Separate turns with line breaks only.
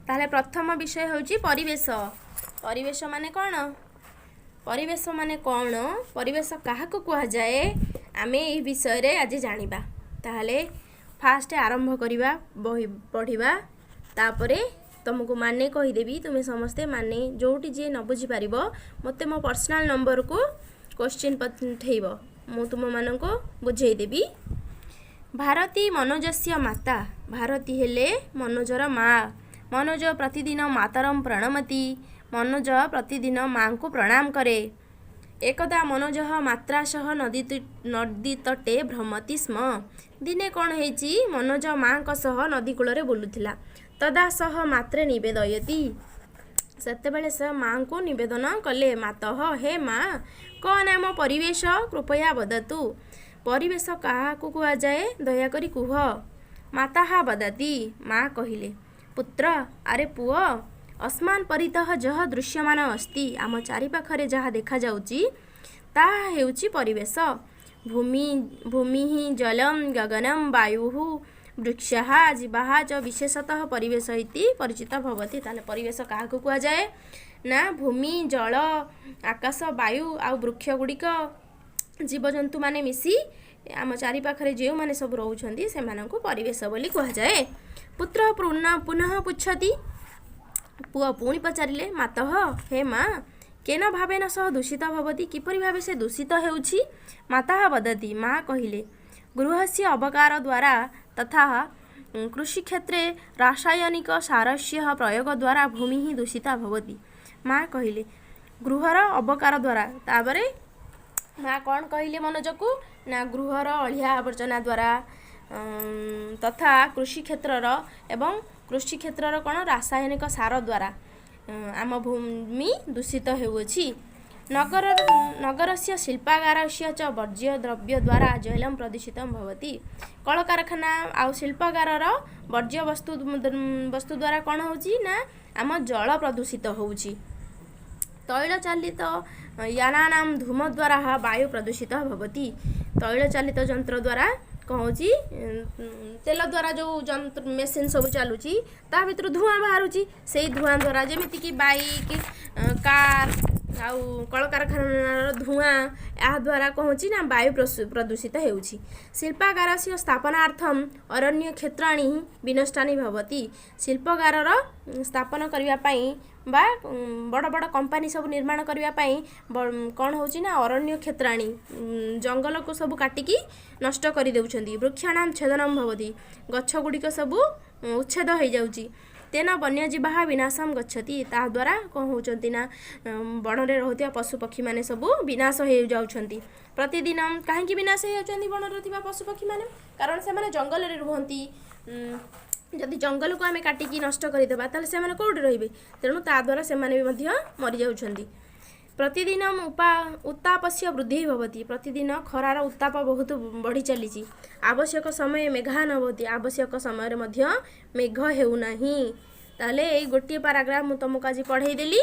ତାହେଲେ ପ୍ରଥମ ବିଷୟ ହେଉଛି ପରିବେଶ। ପରିବେଶ ମାନେ କ'ଣ? ପରିବେଶ ମାନେ କ'ଣ? ପରିବେଶ କାହାକୁ କୁହାଯାଏ? ଆମେ ଏହି ବିଷୟରେ ଆଜି ଜାଣିବା। ତାହେଲେ ଫାଷ୍ଟ ଆରମ୍ଭ କରିବା ବହି ପଢ଼ିବା। ତାପରେ ତୁମକୁ ମାନେ କହିଦେବି। ତୁମେ ସମସ୍ତେ ମାନେ ଯେଉଁଠି ଯିଏ ନ ବୁଝିପାରିବ, ମୋତେ ମୋ ପର୍ସନାଲ୍ ନମ୍ବରକୁ କୋଶ୍ଚିନ୍ ପଠେଇବ, ମୁଁ ତୁମମାନଙ୍କୁ ବୁଝେଇଦେବି। ଭାରତୀ ମନୋଜସ୍ୟ ମାତା। ଭାରତୀ ହେଲେ ମନୋଜର ମା। ମନୋଜ ପ୍ରତିଦିନ ମାତରಂ ପ୍ରଣମତି। ମନୋଜ ପ୍ରତିଦିନ ମାଙ୍କୁ ପ୍ରଣାମ କରେ। ଏକଦା ମନୋଜ ମାତ୍ରା ସହ ନଦୀ ତଟେ ଭ୍ରମତି ସ୍ମ। ଦିନେ କ'ଣ ହେଇଛି? ମନୋଜ ମାଙ୍କ ସହ ନଦୀ କୂଳରେ ବୁଲୁଥିଲା। ତଦା ସହ ମାତ୍ରେ ନିବେଦୟତି। ସେତେବେଳେ ସେ ମାଙ୍କୁ ନିବେଦନ କଲେ। ମାତଃ, ହେ ମା, କ ନାମ ପରିବେଶ? କୃପୟା ବଦତୁ। ପରିବେଶ କାହାକୁ କୁହାଯାଏ? ଦୟାକରି କୁହ। ମାତାଃ ବଦତି। ମା କହିଲେ, ପୁତ୍ର, ଆରେ ପୁଅ, ଅସ୍ମାନ୍ ପରିତଃ ଯଃ ଦୃଶ୍ୟମାନ ଅସ୍ତି, ଆମ ଚାରିପାଖରେ ଯାହା ଦେଖାଯାଉଛି, ତାହା ହେଉଛି ପରିବେଶ। ଭୂମିଃ, ଜଲಂ, ଗଗନಂ, ବାୟୁଃ, ବୃକ୍ଷାଃ, ଜୀବାଃ ଚ ବିଶେଷତଃ ପରିବେଶ ଇତି ପରିଚିତ ଭବତି। ତାହେଲେ ପରିବେଶ କାହାକୁ କୁହାଯାଏ ନା ଭୂମି, ଜଳ, ଆକାଶ, ବାୟୁ ଆଉ ବୃକ୍ଷ ଗୁଡ଼ିକ, ଜୀବଜନ୍ତୁମାନେ ମିଶି ଆମ ଚାରିପାଖରେ ଯେଉଁମାନେ ସବୁ ରହୁଛନ୍ତି, ସେମାନଙ୍କୁ ପରିବେଶ ବୋଲି କୁହାଯାଏ। ପୁତ୍ର ପୁନଃ ପୃଚ୍ଛତି। ପୁଅ ପୁଣି ପଚାରିଲେ, ମାତଃ, ହେ ମା, କେନ ଭାବେନ ସହ ଦୂଷିତ ଭବତି? କିପରି ଭାବେ ସେ ଦୂଷିତ ହେଉଛି? ମାତାଃ ବଦତି। ମା କହିଲେ, ଗୃହସ୍ୟ ଅବକାର ଦ୍ୱାରା ତଥା କୃଷିକ୍ଷେତ୍ରେ ରାସାୟନିକ ସାରସ୍ୟ ପ୍ରୟୋଗ ଦ୍ୱାରା ଭୂମିः ଦୂଷିତା ଭବତି। ମା କହିଲେ, ଗୃହର ଅବକାର ଦ୍ୱାରା। ତାପରେ ମା କ'ଣ କହିଲେ ମନୋଜକୁ ନା ଗୃହର ଅଳିଆ ଆବର୍ଜନା ଦ୍ୱାରା ତଥା କୃଷି କ୍ଷେତ୍ରର ଏବଂ କୃଷି କ୍ଷେତ୍ରର କ'ଣ ରାସାୟନିକ ସାର ଦ୍ୱାରା ଆମ ଭୂମି ଦୂଷିତ ହେଉଅଛି। ନଗରସ୍ୟ ଶିଳ୍ପାଗାରସ୍ୟ ଚ ବର୍ଜ୍ୟ ଦ୍ରବ୍ୟ ଦ୍ୱାରା ଜଳಂ ପ୍ରଦୂଷିତ ଭବତି। କଳକାରଖାନା ଆଉ ଶିଳ୍ପାଗାରର ବର୍ଜ୍ୟ ବସ୍ତୁ ଦ୍ୱାରା କ'ଣ ହେଉଛି ନା ଆମ ଜଳ ପ୍ରଦୂଷିତ ହେଉଛି। ତୈଳ ଚାଲିତ ଯାନାନାଂ ଧୂମ ଦ୍ୱାରା ବାୟୁ ପ୍ରଦୂଷିତ ଭବତି। ତୈଳ ଚାଲିତ ଯନ୍ତ୍ର ଦ୍ୱାରା କ'ଣ ହେଉଛି? ତେଲ ଦ୍ୱାରା ଯେଉଁ ଯନ୍ତ୍ର, ମେସିନ୍ ସବୁ ଚାଲୁଛି, ତା ଭିତରୁ ଧୂଆଁ ବାହାରୁଛି। ସେଇ ଧୂଆଁ ଦ୍ୱାରା, ଯେମିତିକି ବାଇକ୍, କାର୍ ଆଉ କଳକାରଖାନାର ଧୂଆଁ, ଏହା ଦ୍ୱାରା କ'ଣ ହେଉଛି ନା ବାୟୁ ପ୍ରଦୂଷିତ ହେଉଛି। ଶିଳ୍ପାଗାରସ୍ୟ ସ୍ଥାପନାର୍ଥମ ଅରଣ୍ୟ କ୍ଷେତ୍ରାଣି ବିନଷ୍ଟାନି ଭବତି। ଶିଳ୍ପାଗାରର ସ୍ଥାପନ କରିବା ପାଇଁ ବା ବଡ଼ ବଡ଼ କମ୍ପାନୀ ସବୁ ନିର୍ମାଣ କରିବା ପାଇଁ କ'ଣ ହେଉଛି ନା ଅରଣ୍ୟ କ୍ଷେତ୍ରାଣି, ଜଙ୍ଗଲକୁ ସବୁ କାଟିକି ନଷ୍ଟ କରିଦେଉଛନ୍ତି। ବୃକ୍ଷାଣାମ ଛେଦନମ ଭବତି। ଗଛ ଗୁଡ଼ିକ ସବୁ ଉଚ୍ଛେଦ ହେଇଯାଉଛି। ତେନ ବନ୍ୟଜୀବାଃ ବିନାଶಂ ଗଚ୍ଛତି। ତାହାଦ୍ୱାରା କ'ଣ ହେଉଛନ୍ତି ନା ବଣରେ ରହୁଥିବା ପଶୁପକ୍ଷୀମାନେ ସବୁ ବିନାଶ ହେଇଯାଉଛନ୍ତି ପ୍ରତିଦିନ। କାହିଁକି ବିନାଶ ହେଇଯାଉଛନ୍ତି ବଣରେ ଥିବା ପଶୁପକ୍ଷୀମାନେ? କାରଣ ସେମାନେ ଜଙ୍ଗଲରେ ରୁହନ୍ତି। ଯଦି ଜଙ୍ଗଲକୁ ଆମେ କାଟିକି ନଷ୍ଟ କରିଦେବା, ତାହେଲେ ସେମାନେ କେଉଁଠି ରହିବେ? ତେଣୁ ତା ଦ୍ୱାରା ସେମାନେ ବି ମଧ୍ୟ ମରିଯାଉଛନ୍ତି। ପ୍ରତିଦିନ ଉତ୍ତାପସ୍ୟ ବୃଦ୍ଧି ଭବତି। ପ୍ରତିଦିନ ଖରାର ଉତ୍ତାପ ବହୁତ ବଢ଼ି ଚାଲିଛି। ଆବଶ୍ୟକ ସମୟ ମେଘା ନ ଭବତି। ଆବଶ୍ୟକ ସମୟରେ ମଧ୍ୟ ମେଘ ହେଉନାହିଁ। ତାହେଲେ ଏଇ ଗୋଟିଏ ପାରାଗ୍ରାଫ ମୁଁ ତୁମକୁ ଆଜି ପଢ଼େଇ ଦେଲି।